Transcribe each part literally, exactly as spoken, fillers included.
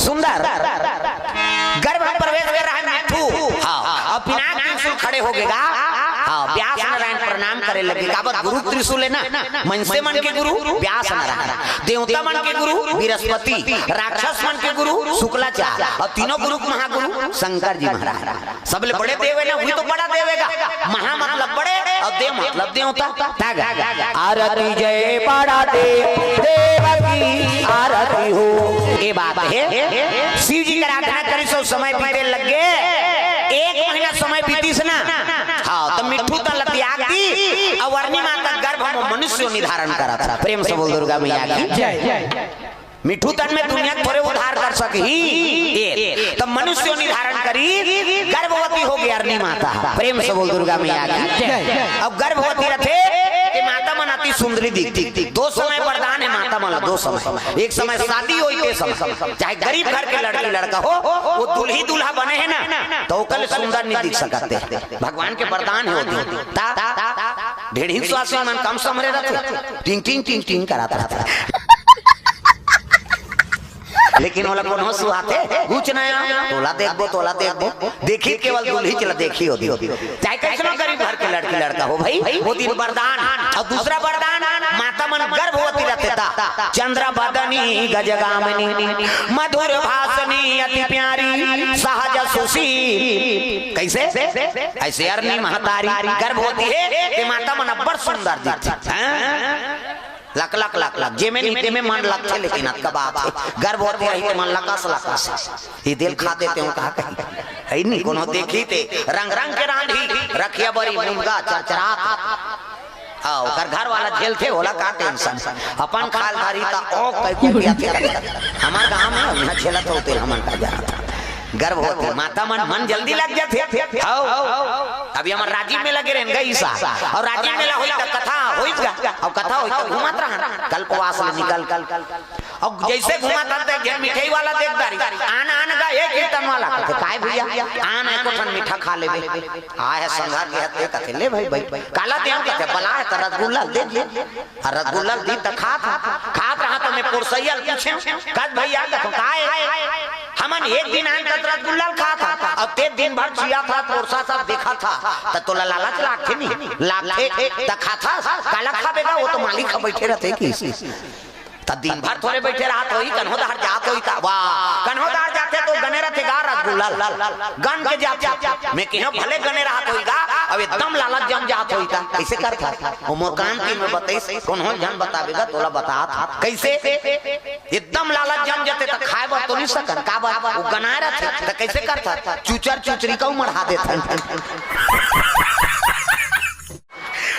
सुंदर। गर्भ में प्रवेश कर रहा है मिट्ठू। हाँ, अउ पिनाक त्रिशूल खड़े हो गे गा। हाँ, व्यास नारायण प्रणाम करे लगे। काबर गुरु त्रिशूल हे ना, मनसे मन के गुरु व्यास नारायण, देवता मन के गुरु बृहस्पति, राक्षस मन के गुरु शुक्लाचार्य, अउ तीनों गुरु के महागुरु शंकर जी महाराज। सबले बड़े देव हे ना, वही तो बड़ा देव हे गा। महा मतलब बड़े अउ देव मतलब देवता। आरती जय बड़ा देव, देव की आरती हो। ये बात हे। शिव जी के आराधना करिस, सब समय बीते लग गे। एक महीना समय बीतिस ना, हाँ, त मिट्ठू तन ल त्याग दिस, अउ अरनी माता गर्भ में मनुष्य योनि धारण करत हे। प्रेम से बोल दुर्गा मैया की जय। मिट्ठू तन में दुनिया के थोरे उद्धार कर सकही। ए, त मनुष्य योनि धारण करिस, गर्भवती हो गे अरनी माता। प्रेम से बोल दुर्गा मैया की जय। अउ गर्भवती रथे, ए माता मन अति सुंदरी दिखथे। दो समय वरदान हे माता मन ला, दो समय। एक समय शादी होही, ए समय चाहे गरीब घर के लड़की लड़का हो, वो दुल्ही दूल्हा बने हे ना, त ओकर ले सुंदर नइ दिख सकत हे। भगवान के वरदान हे वो। ता, ता, ता, ता, ढेढ़ी स्वासी मन कम समरे रथे, टिंग टिंग टिंग टिंग करत रथे। लेकिन ओला कोनो सुहाथे कुछ नइ हे। तोला देखबो, तोला देखबो, देखी केवल दुल्ही चला देखी होती। चाहे कइसनो गरीब घर के लड़की लड़का हो भाई, वो दिन वरदान। अउ दूसरा वरदान, माता मन गर्भवती रथे ता, चंद्र बदनी गजगामिनी, मधुर भाषणी अति प्यारी, सहज सुशील। कइसे? अइसे अरनी महतारी गर्भवती हे, ए माता मन अब्बड़ सुंदर दिखथे। हाँ? लक, लक, लक, लक। जेमे नहीं तेमे मन लगथे, लेकिन अतका बात हे। गर्भवती रही ते मन लकस, लकस। ये दिल खा देते हो, कहा कहीं। हे नहीं, कोनो देखी ते रंग रंग के रांधी, रखिया बरी, मुनगा, चरचरात। हाँ, ओकर घर वाला झेलथे, ओला का tension। अपन खाल धारी ता ओ कई को पिया थे। हमार गांव में ना झेलत होते, हमन का जाना। गर्भवती माता मन, मन जल्दी लग जाथे। हव। अभी हमर राजिम मेला गे रहेन गा ईसा, अउ राजिम मेला होई त कथा होई गा, अउ कथा होई त घूमत रहन, कल्पवास ले निकल। अउ जइसे घूमत हन त एक झन मिठाई वाला देख डारिस, आन आन गा, ए कीर्तन वाला कथे, "काय भैया, आन एको ठन मीठा खा लेबे।" आय हे संघा के हते कथे, "ले भाई, भाई, काला देव?" कथे, "बला हे त रसगुल्ला दे दे।" अउ रसगुल्ला ल दी त खात, खात रहा त मैं पोरसैया ल पूछेंव, "कस भैया, देखो काय?" "हमन एक दिन आन त रसगुल्ला ल खात हन, अउ ते दिन भर चियाथस, पोरसथस, देखथस, त तोला लालच लागथे नहीं?" "लागथे।" "त खाथस?" "काला खाबे गा, वो तो मालिक ह बइठे रथे।" कहिस। "त दिन भर थोरे बइठे रहत होही, कन्हो डहर जात होही त।" "वाह, कन्हो डहर जाथे त गने रथे गा रसगुल्ला ल, गन के जाथे।" मैं कहेंव, "भले गने रहत होही गा, अब एकदम लालच जम जात होही त कइसे करथस?" ओ मोर कान तीर में बताइस, कोनो झन बताबे गा, तोला बतात हंव। कइसे? एकदम लालच जम जाथे त खाय बर तो नइ सकन, काबर? वो गनाय रथे, त कइसे करथस? चुचर चुचरी का मढ़ा देथन।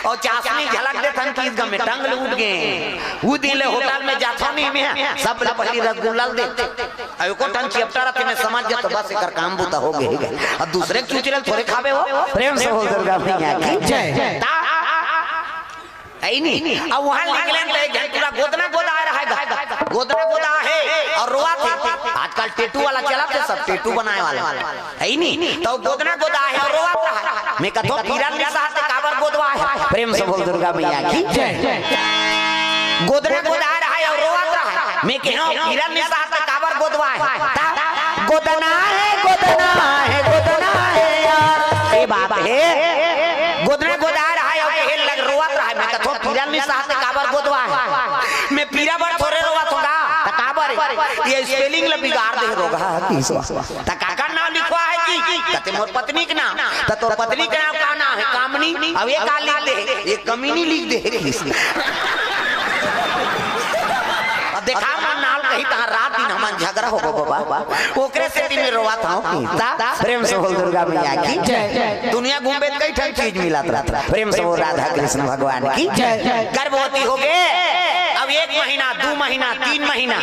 अउ चासनी झलक देथन कि इस गमे टंग उठ गे। वो दिन ले होटल में जाथंव नहीं मैं, सबले पहिली रसगुल्ला ल दे। अउ एको ठन चेपटा रथे, मैं समझ जाथंव, बस एकर काम बूता हो गे, हो गे। अब दूसरे के चुचरे ल थोरे खाबे हो। प्रेम से बोल दुर्गा मैया की जय। ता, हे नहीं। अब वहां निकलेन त एक झन पूरा गोदना गोदाय रहे गा। गोदना गोदाय हे अउ रोवत हे। आजकल tattoo वाला चलत हे, सब tattoo बनाय वाला। हे नहीं? त गोदना गोदाय हे अउ रोवत रहे। मैं कथंव पीरा ल नइ सहत ते काबर गोदवाय हे? प्रेम से बोल दुर्गा मैया की जय। गोदना गोदाय रहे अउ रोवत रहे। मैं कहेंव पीरा ल नइ सहत ते काबर गोदवाय हे? ता गोदना हे, गोदना हे, गोदना हे यार। ए बात हे। गोदना गोदाय रहे अउ कहे लग रोवत रहे। मैं कथंव पीरा ल नइ सहत ते काबर गोदवाय हे? मैं पीरा बर थोरे रोवत हंव गा। त काबर? ये spelling ल बिगाड़ दे हे रोगहा ह कहिस। त काकर नांव लिखवाय हे जी? कथे मोर पत्नी के नांव। त तोर पत्नी के नांव का नांव हे? कामनी। अब ये का लिख दे हे? ये कमीनी लिख दे हे कहिस। अब देखा मोर नांव ल कही तहां रात दिन हमन झगरा होबो बाबा। ओकरे सेती मैं रोवत हंव। ता प्रेम से बोल दुर्गा मैया की जय। दुनिया घूमबे त कई ठन चीज मिलत रथे। प्रेम से बोल राधा कृष्ण भगवान की जय। गर्भवती हो गे, अब एक महीना, दू महीना, तीन महीना,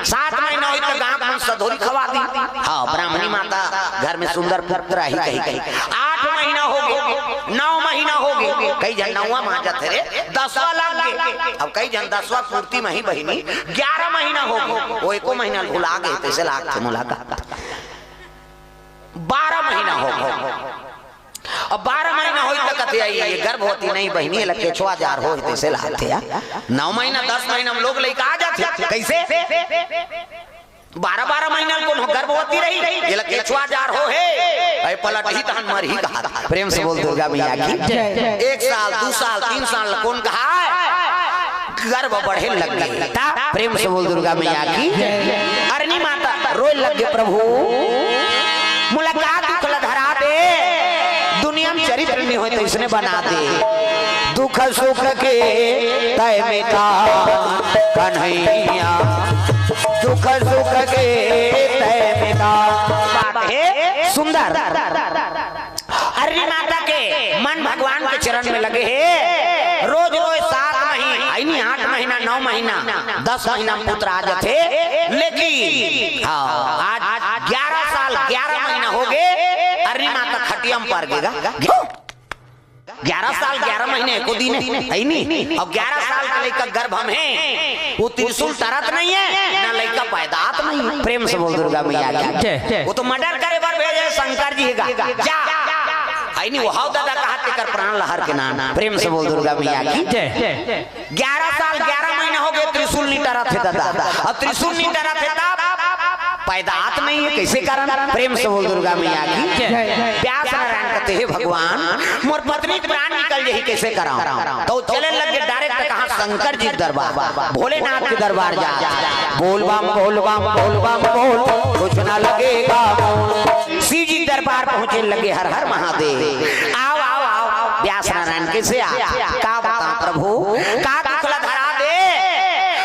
सात महीना होही त गांव मन सधोरी खवा दी। हाँ, ब्राह्मणी माता घर में सुंदर पुत्र आही कही कही। आठ महीना हो गे, नौ महीना हो गे, कई झन नौवा मा जाथे रे, दसवां लग गे। अब कई झन दसवां पूर्ति म ही बहिनी, ग्यारह महीना हो गे, वो एको महीना भुला गे, तइसे लागथे मोला। बारह महीना हो गे। अब बारह महीना होही त कथे, "आई, ये गर्भवती नहीं बहिनी, एला केछवा जार होही, तइसे लागथे।" नौ महीना, दस महीना म लोग लइका आ जाथे। कइसे? बारह बारह महीना ल कोनो गर्भवती रही, एला केछुआ जार हो हे, अइ पलटही तहन मरही कहा। प्रेम से बोल दुर्गा मैया की। एक साल, दू साल, तीन साल ल कोन कहा, गर्भ बढ़े लग गे। ता प्रेम से बोल दुर्गा मैया की। अरनी माता रोए लग गे, प्रभु मोला का दुख ल धरा दे, दुनिया में चरित्र नहीं होय तो इसने बना दे। दुख सुख के तय मिटा कन्हैया, दुख सुख के तय मिटा। बात हे सुंदर। अरनी माता के मन भगवान के चरण में लगे हे। रोज रोज सात महीना, अइ नहीं, आठ महीना, नौ महीना, दस महीना में पुत्र आ जाथे, लेकिन हाँ, आज ग्यारह साल ग्यारह महीना हो गे, अरनी माता खटिया में पर गे गा। ग्यारह साल ग्यारह महीना एको दिन हे, अइ नहीं? अउ ग्यारह साल के लइका गर्भ में हे, वो त्रिशूल टरत नहीं हे, ना लइका पैदात नहीं हे। प्रेम से बोल दुर्गा मैया की। जय। वो तो मर्डर करे बर भेजे शंकर जी हे गा, जा। अइ नहीं, वो हव दादा कहा तेकर प्राण ल हर के नाम। प्रेम से बोल दुर्गा मैया की। जय। ग्यारह साल ग्यारह महीना हो गे, त्रिशूल नहीं टरत हे दादा। अब त्रिशूल नहीं टरत हे तब पैदात नहीं हे, कइसे कारण? प्रेम से बोल दुर्गा मैया की। जय। व्यास नारायण कहते, हे भगवान, मोर पत्नी के प्राण निकल जाही, कइसे करंव? तो चले लग गे direct कहाँ, शंकर जी के दरबार, भोलेनाथ के दरबार जा। बोल बम, बोल बम, बोल बम, बोल, कुछ ना लगेगा। शिव जी के दरबार पहुँचे लगे, हर हर महादेव। आव, आव, आव, व्यास नारायण कइसे आ? का बतावंव प्रभु, का दुख ल धरा दे?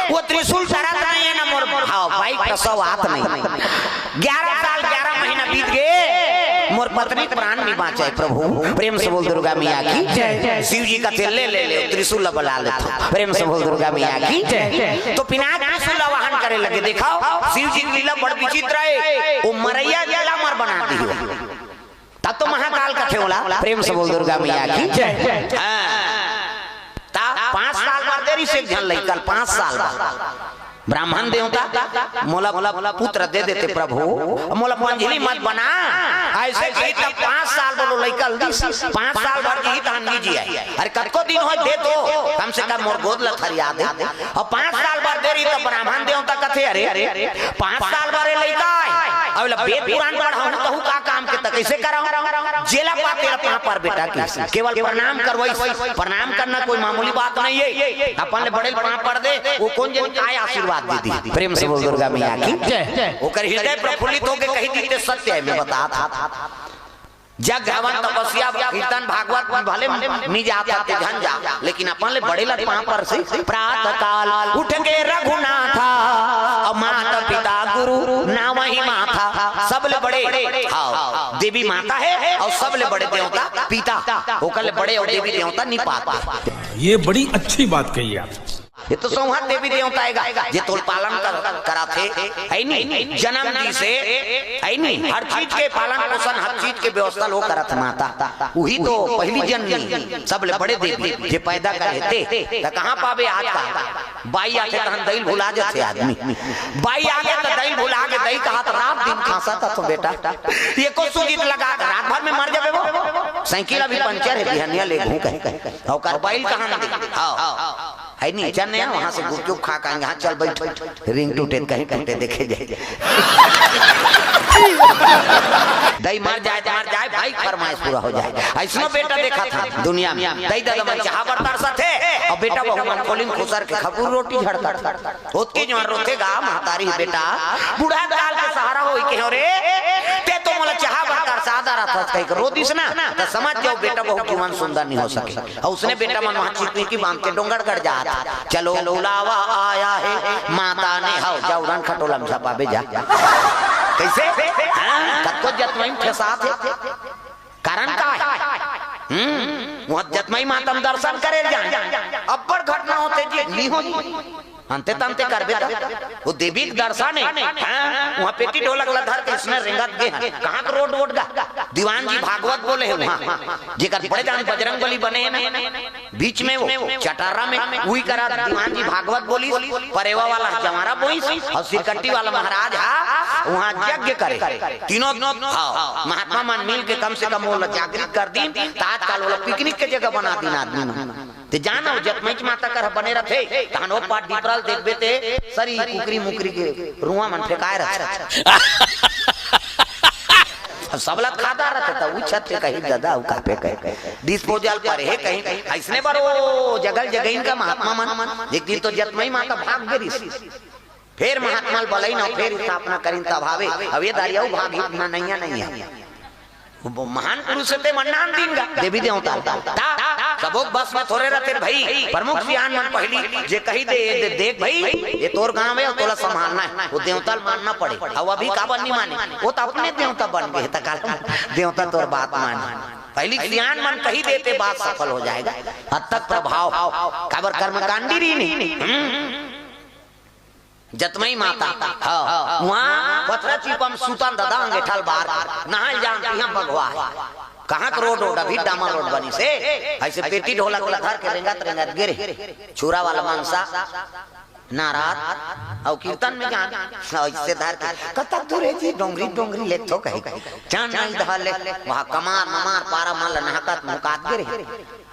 वो त्रिशूल टरत नहीं हे ना मोर, हाँ, बाई प्रसव आत नहीं। ग्यारह साल ग्यारह महीना बीत गे, मोर पत्नी के प्राण नहीं बाँचे प्रभु। प्रेम से बोल दुर्गा मैया की। जय। शिव जी कहथे ले, ले, ले, त्रिशूल ला बला लेथंव। प्रेम से बोल दुर्गा मैया की। जय। तो पिनाक त्रिशूल ला वाहन करे लगे। देखव, शिव जी के लीला बड़ विचित्र हे। वो मरइया ला अमर बना दिही। तब तो महाकाल कथे ओला। प्रेम से बोल दुर्गा मैया की। जय। हाँ। ता पाँच साल बर दे रहिस एक झन लइका ल, पाँच साल बर। ब्राह्मण देवता, मोला, मोला पुत्र दे देते प्रभु, मोला पंजली मत बना। अइसे कही तब पाँच साल बर वो लइका ल दिस, पाँच साल बर जीही तहन नहीं जिये। अरे कतको दिन होय दे तो, कम से कम मोर गोद ल थरिया दे। अउ पाँच साल बर दे रहिस त ब्राह्मण देवता कथे, अरे पाँच साल बर ए लइका हे, अउ एला वेद पुराण पढ़ाहूँ तहूँ का काम के, त कइसे करंव? जेला पा तेला पाँव पर बेटा की केवल प्रणाम करवइस। प्रणाम करना कोई मामूली बात नहीं हे। अपन ले बड़े ल पाँव पर दे, वो कोन जनी काय आशीर्वाद दे दिही। प्रेम से बोल दुर्गा मैया की। जय। ओकर हृदय प्रफुल्लित होके कहि दिही, सत्य हे, मैं बतात हँव। जग हवन, तपस्या, कीर्तन, भागवत भले मिल जात हे, झन जा, लेकिन अपन ले बड़े ल पाँव परसी। प्रातः काल उठ के रघुनाथा, अउ माता पिता गुरु नावहि माथा। सबले बड़े, हाँ, देवी माता हे अउ सबले बड़े देवता पिता, ओकर ले बड़े अउ देवी देवता नइ पात हे। ये बड़ी अच्छी बात कही आप। ये तो सौंहा देवी देवता हे गा, जे तोर पालन कर, कराथे, हे नी? जनम दिस हे, हे नी? हर चीज के पालन पोषण, हर चीज के व्यवस्था ल ओ करत हे माता। उही तो पहिली जननी, सबले बड़े देवी, जे पैदा करे हे ते। त कहाँ पाबे आज का? बाई आथे तहन दई ल भुला जाथे आदमी। बाई आगे त दई ल भुला गे, दई कहत रात दिन खांसत हस बेटा। एको सूजी ल लगा के रात भर में मर जाबे वो। साइकिल अभी पंचर हे, बिहनिया लेगहूँ कहे। ओकर बाई ल कहाँ दे? हाँ। हे नी, चल ने, वहाँ से गुपचुप खा के आएंगे। हाँ, चल बैठ। रिंग टूटे त कहीं टूटे, देखे जाए। दई मर जाए त मर जाए, बाई के फरमाइश पूरा हो जाए। अइसनो बेटा देखत हँव दुनिया में, दई ददा मन चाहा बर तरसत हे, अउ बेटा बहू मन खोली म खुसर के खबूर रोटी झड़कत हे। ओतकी जोर रोथे गा महतारी, बेटा, बूढ़ा काल के सहारा होई के हो रे, ते तो मोला चाहा बर तरसा डरत हस कहिके रो दिस ना, त समझ जाओ बेटा बहू जीवन सुंदर नइ हो सके। अउ उसने बेटा मन वहाँ चिपकी बांध के डोंगरगढ़ जात हे। चलो बुलावा आया है, माता ने, हव, जा उड़न खटोला म झपाबे जा। कइसे? हाँ, कतको जतमई म ठेसात हे। कारण का हे? हम्म, वहाँ जतमई माता म दर्शन करे जाए। अब्बड़ घटना होथे जी, नइ हो जी। अंते तंते करबे त। वो देवी के दर्शन हे। हाँ, वहाँ पेटी ढोलक ला धर के अइसने रेंगत गे हे। कहाँ के रोड वोड गा? दीवान जी भागवत बोले हे वहाँ। जेकर बड़े जान बजरंग बली बने हे ना, बीच में वो चटर्रा में, उही करा दीवान जी भागवत बोलिस, परेवा वाला जवारा बोइस, अउ सिरकट्टी वाला महाराज हा, वहाँ यज्ञ करे। तीनों, हाँ, महात्मा मन मिल के कम से कम ओला जागृत कर दीन, त आजकल ओला पिकनिक के जगह बना दीन आदमी मन। ते जान, वो जतमैच माता कर बने रथे, तहन ओ पार डिपरल देखबे ते सरी कुकरी मुकरी के रुआ मन फेंकाए रथे। अब सबला खादा रथे, त उ छत पे कहीं ददा, उ कापे कहीं, डिस्पोजल पर हे कहीं, अइसने बर ओ जगल जगइन का महात्मा मन, एक दिन तो जतमई माता भाग गे रिस। फेर महात्मा ल बलई न, फेर स्थापना करिन तब हावे। अब ये दारी अउ भाग ही ना, नइया, नइया। वो महान पुरुष ते मन्नान दिन गा, देवी देवता। ता, सबो बस में थोरे रथे भाई, प्रमुख सियान मन पहली जे कही दे, दे, देख भाई, ये तोर गांव हे, तोला संभालना हे, वो देवता ल मानना पड़े। अब अभी काबर नहीं माने, वो तो अपने देवता बन गए, त काल देवता तोर बात माने। पहली सियान मन कही देते, बात सफल हो जाएगा। हद तक प्रभाव, काबर कर्मकांडी रही नहीं। हम्म। जतमई माता, हाँ, वहाँ पथरा चिपम सुतन ददा अंगेठल बार, नहाल जान तिहाँ बघवा हे। कहाँ के रोड, रोड, अभी डामर रोड बनिस हे, अइसे पेटी ढोलक ला धर के रेंगत, रेंगत गे रे। छुरा वाला मनसा, नारात, अउ कीर्तन में जान, अइसे धर के, कतक दूर हे जी, डोंगरी, डोंगरी लेथो कही। चान नहीं धर ले, वहाँ कमार, ममार, पारा मन ला नहकत, मुहकात गे रे।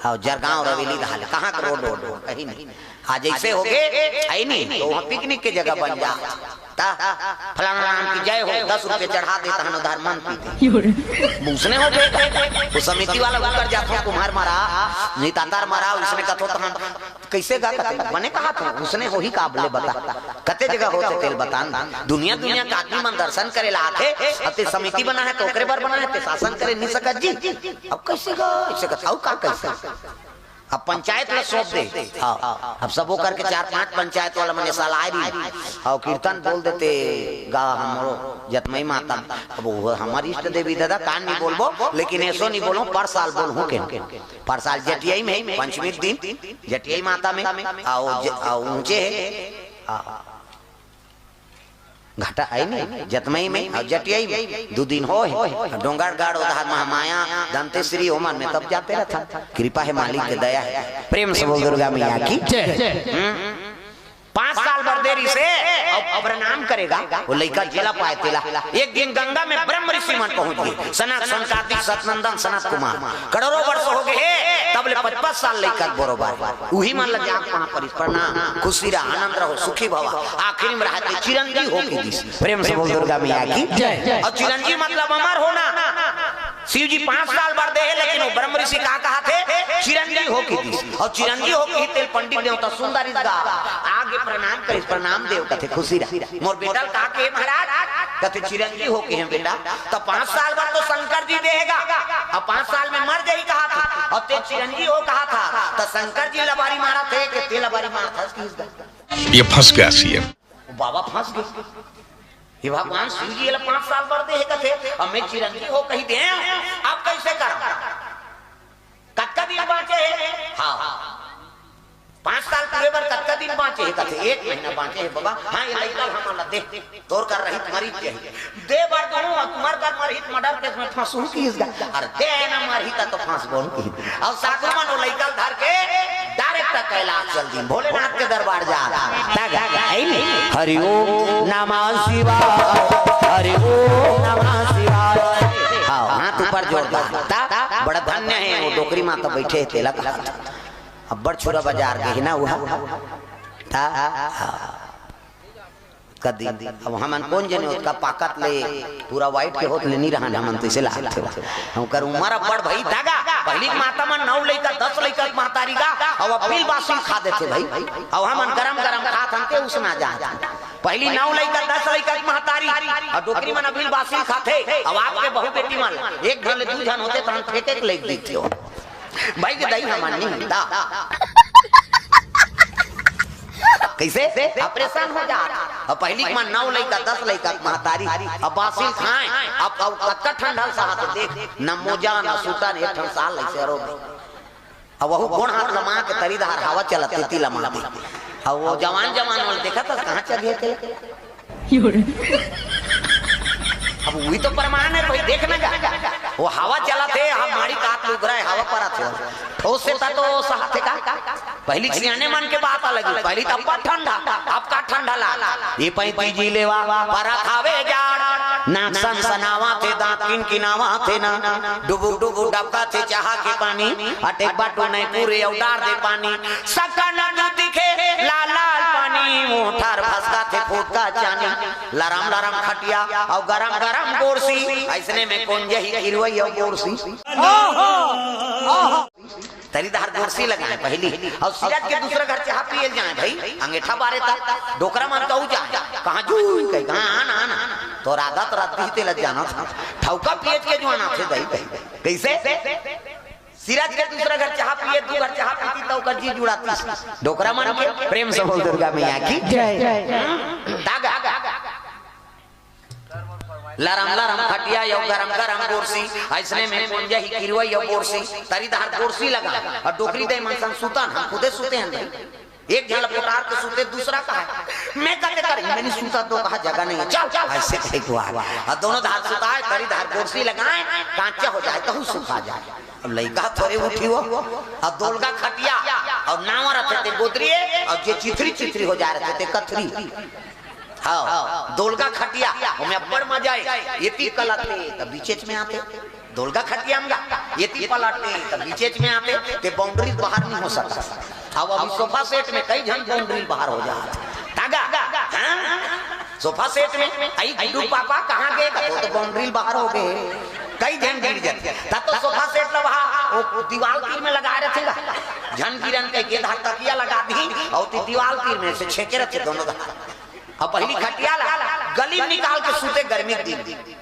अउ जरगांव रवेली धर ले, कहाँ के रोड, रोड, रोड, कहीं नहीं। आज अइसे हो गे, आई नहीं, तो वहाँ पिकनिक के जगह बन जा। ता, फलाना राम की जय हो, दस रुपये चढ़ा दे, तहन उधार मन पीते। उसने हो गे, वो समिति वाला ऊपर जाथो, कुम्हार मरा, नहीं तातार मरा, उसने कथो तहन, कइसे गा कथे? बने कहा था, उसने होही काबले बता। कते जगह होथे तेल बतान। दुनिया, दुनिया का आदमी मन दर्शन करे ला आथे, अते समिति बना हे, तो ओकरे बर बना हे, ते शासन करे नहीं सकत जी। अब कइसे गा, कइसे गा, अउ का कइसे? अब पंचायत ला सौंप दे। हाँ, अब सबो करके चार पांच पंचायत वाला मन साला आए रही। अउ कीर्तन बोल देते, गा हमरो जतमई माता। अब वो हमर इष्ट देवी दादा, कान नहीं बोलबो, लेकिन ऐसो नहीं बोलो, पर साल बोलहूँ के। पर साल जटियाई में, पंचमी दिन, जटियाई माता में, अउ ज-, अउ ऊंचे हे। आ, घाटा आई नहीं, जतमई में, अउ जटियाई में, दू दिन हो हे। डोंगरगढ़, उधार महामाया, दंतेश्वरी, ओमन में तब जाते रहथन। कृपा हे मालिक के, दया हे। प्रेम से बोल दुर्गा मैया की। जय। हम्म। पांच साल बर दे रिसे, अब प्रणाम करे गा। वो लइका जेला पाए तेला। एक दिन गंगा में ब्रह्म ऋषि मन पहुंच गे। सनक, सनकादिक, सतनंदन, सनत कुमार। करोड़ों वर्ष हो गे हे, तब ले पचपन साल लइका बरोबर। उही मन ला जाग पहा परिस, प्रणाम, खुशी रहा, आनंद रहो, सुखी भवा। आखिरी में रहते चिरंजीव हो के दिस। प्रेम से बोल दुर्गा मैया की। जय। अउ चिरंजीव मतलब अमर होना। शिव जी पांच साल बर दे हे, लेकिन वो ब्रह्म ऋषि का कहा थे, चिरंजीव हो के दिस। अउ चिरंजीव हो के ही तेल पंडित देवता सुंदर इस गा आगे प्रणाम करिस, प्रणाम देव कथे, खुशी रहा। मोर बेटा का के महाराज? कथे, चिरंजीव हो के हे बेटा। तो पांच साल बर तो शंकर जी देहेगा, अब पांच साल में मर जाही कहा था, अउ ते चिरंजीव हो कहा था, तो शंकर जी लबारी मारा थे कि ते लबारी मारा था, किस गा? ये फंस गया सीएम। वो बाबा फंस गे। हे भगवान, शिव जी एला पांच साल बर दे हे कथे, अब मैं चिरंजीव हो कही दे, अब कइसे करा? कतका दिन बांचे हे? हाँ, पांच साल पूरे बर कतका दिन बांचे हे कथे, एक महीना बांचे हे बाबा। हाँ, ये लइका हमन ला दे, तोर कर रहित मरित जाही। दे बर दूं, अउ तुमर कर मरही त murder case में फंसहूं किस गा। अरे दे ना, मरही त तो फंसबो न किस। अउ साधु मन वो लइका ल धर के direct कैलाश चल दिन, भोलेनाथ के दरबार जा। ता गा, आई नहीं? हरि ओम नमः शिवाय, हरि ओम नमः शिवाय। हाँ, हाथ ऊपर जोरदार। ता, बड़ा धन्य हे, वो डोकरी माता बइठे हे, तेला कहा था। अब्बड़ छुरा बजार गे हे ना वो। ता, हाँ। कदी, अब हमन कोन जने ओतका पाकत ले पूरा white के होत ले नी रहन, हमन तो इसे लागत हे। हमकर उमर अब्बड़ भई था गा, पहिली के माता मन नौ लइका, दस लइका के महतारी गा, अब अबील बासिल खा देथे भई। अब हमन गरम गरम खात हन ते उसना जात। पहिली नौ लइका, दस लइका के महतारी, अउ डोकरी मन अबील बासिल खाथे। अब आपके बहू बेटी मन एक झन ले दू झन होते तहन फेंके के लइक देथे। भाई के दाई हमन नहीं दा। कइसे? Operation हो जात। अब पहिली के मन नौ लइका, दस लइका के महतारी, अब बासिल खाए, अब, अब कतका ठंडा सहत देख, न मोजा, न सूटर, एक ठन साल अइसे रो। अब वहू गोड़ हाथ लमा के तरी धार हवा चलत तेती लमा दे। अब वो जवान, जवान वाले देखत हस, कहाँ चल गए थे? अब वही तो प्रमाण हे भाई, देख ना गा, वो हवा चलत हे, हम माड़ी काट लुग रहे, हवा परत हे, ठोस से ता तो सहत हे का? पहिली सियाने मन के बात अलग हे, पहिली तो अब्बड़ ठंडा, अब का ठंडा ला, ये पैंती जी लेवा, परत हवे जाड़, नाक सनसनावथे, दांत किनकिनावथे ना, डुबुक डुबुक डबकथे चाहा के पानी, अटेक बाटो नहीं पूरे अउ डार दे पानी। सका न तू दिखे, लाल लाल पानी, मोठर भसकाथे फुटका चानी। लरम लरम खटिया अउ गरम गरम गोरसी, अइसने में कोन जही किरवई अउ गोरसी। तरी डहर गोरसी लगाए पहिली, अउ सिरज के दूसरा घर चाहा पिए जाए भाई, अंगेठा बारे तक डोकरा मन कहू जाए, कहाँ जू कही, कहाँ आना आना, तोर आदत रद्दी तेला जाना था, ठौका पिए के जो आना थे दई दई। कइसे? सिरज के दूसरा घर चाहा पिए, दू घर चाहा पीती, त ओकर जी जुड़ाती। डोकरा मन के प्रेम से बोल दुर्गा मैया की जय। तागा। लरम लरम खटिया अउ गरम गरम गोरसी, अइसने में कोन जही किरवई अउ गोरसी। तरी डहर गोरसी लगा अउ डोकरी दई मन संग सुतन, हम खुदे सुते हन भाई। एक झन ल पोटार के सुते, दूसरा कहा, "मैं कते करी, मैं नहीं सुता तो कहा जगह नहीं है, चल, चल।" अइसे कहे को आ। अउ दोनों डहर सुताए, तरी डहर गोरसी लगाए, कांचा हो जाए, तहू सुखा जाए। अब लइका थोरे उठी हो, अउ दोलगा खटिया, अउ नावा रथे ते गोदरी, अउ जे चिथरी चिथरी हो जाए रथे ते कथरी। हाँ, दोलगा खटिया, ओमे अब्बड़ मजा आए। एती कलते, त बीचेच में आते। दोलगा खटिया में गा, एती पलटते, त बीचेच में आते, ते बाउंड्री बाहर नहीं हो सकता। अब अभी सोफा सेट में कई झन बाउंड्री बाहर हो जात। तागा, हाँ? सोफा सेट में, आई गुड्डू पापा कहाँ गए? त वो तो बाउंड्री बाहर हो गए। कई झन गिर जाते। तब तो सोफा सेट ला वहाँ, वो दीवार तीर में लगाए रथे गा। झन गिरन कहिके डहर तकिया लगा दी, अउ ते दीवार तीर में से छेके रथे दोनों डहर। अउ पहिली खटिया ला गली में निकाल के सुते गर्मी के दिन।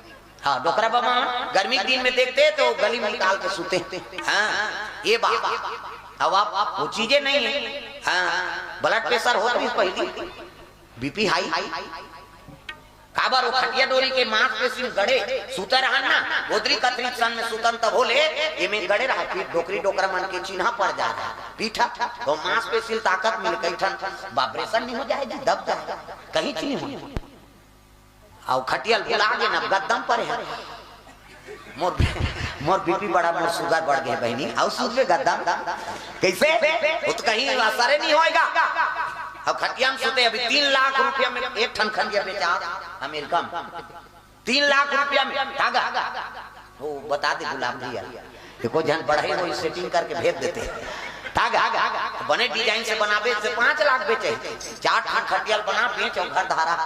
हाँ, डोकरा बाबा मन गर्मी के दिन में देखते त गली में निकाल के सुते। हाँ, ये बात। अब आप, वो चीजें नहीं है। हाँ, ब्लड प्रेशर होत रहिस पहिली, बीपी हाई। काबर वो खटिया डोरी के मांसपेशी गड़े सुते रहन ना, गोदरी कथरी सन में सुतन तब होले, एमे गड़े रहा, फिर डोकरी डोकरा मन के चिन्हा पड़ जा रहा। पीठा, तो मांसपेशी ताकत मिल कई ठन, बाप रे, सन नहीं हो जाए जी, दब जाए, कहीं चीज नहीं हो। अउ खटिया ल भुला गे ना, गद्दम परे हे। मोर, मोर बीपी बढ़ा, मोर सुगर बढ़ गे बहिनी, अउ सुतबे गद्दम। कइसे? वो तो कहीं असरे नहीं होएगा। अउ खटिया में सुते, अभी तीन लाख रुपया में एक ठन खटिया बेचा अमेरिका में। तीन लाख रुपया में, तागा। वो बता दे गुलाब भैया। देखो, झन बढ़ई होही, सेटिंग करके भेज देते। तागा, बने डिजाइन से बनाबे त पाँच लाख बेचे। चार ठन खटिया ल बना, बेच अउ घर धारा।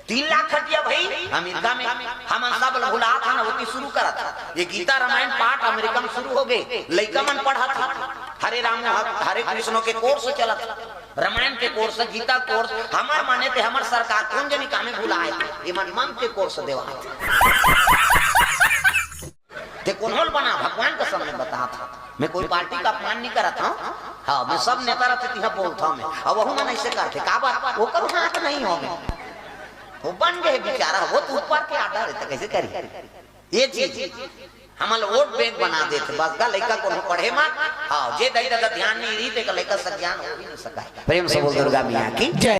तीन लाख खटिया भाई, अमेरिका में। हमन सब ल भुलात हन, ओती शुरू करत हन। ये गीता रामायण पाठ अमेरिका में शुरू हो गे, लइका मन पढ़त हन। हरे राम, हरे कृष्ण के कोर्स चलत हे, रामायण के कोर्स, गीता कोर्स। हमर माने ते हमर सरकार कोन जनी कामे भुलाए, एमन मन के कोर्स देवात। ते कोनो ल बना, भगवान के सामने बतात हंव। मैं कोई पार्टी का अपमान नहीं करत हंव। हाँ, मैं सब नेता रहते तिहा बोलत हंव मैं। अब वहू मन अइसे करथे, काबर? ओकर हाथ नहीं हो में। वो बन गए बेचारा, वो तो ऊपर के आर्डर हे, त कइसे करी? ये चीज हमन ल वोट बैंक बना देथे। बस गा लइका कोनो पढ़े मत। हाँ, जे दाई ददा ध्यान नहीं रही, तेकर लइका सज्ञान हो भी नहीं सका। प्रेम से बोल दुर्गा मैया की जय।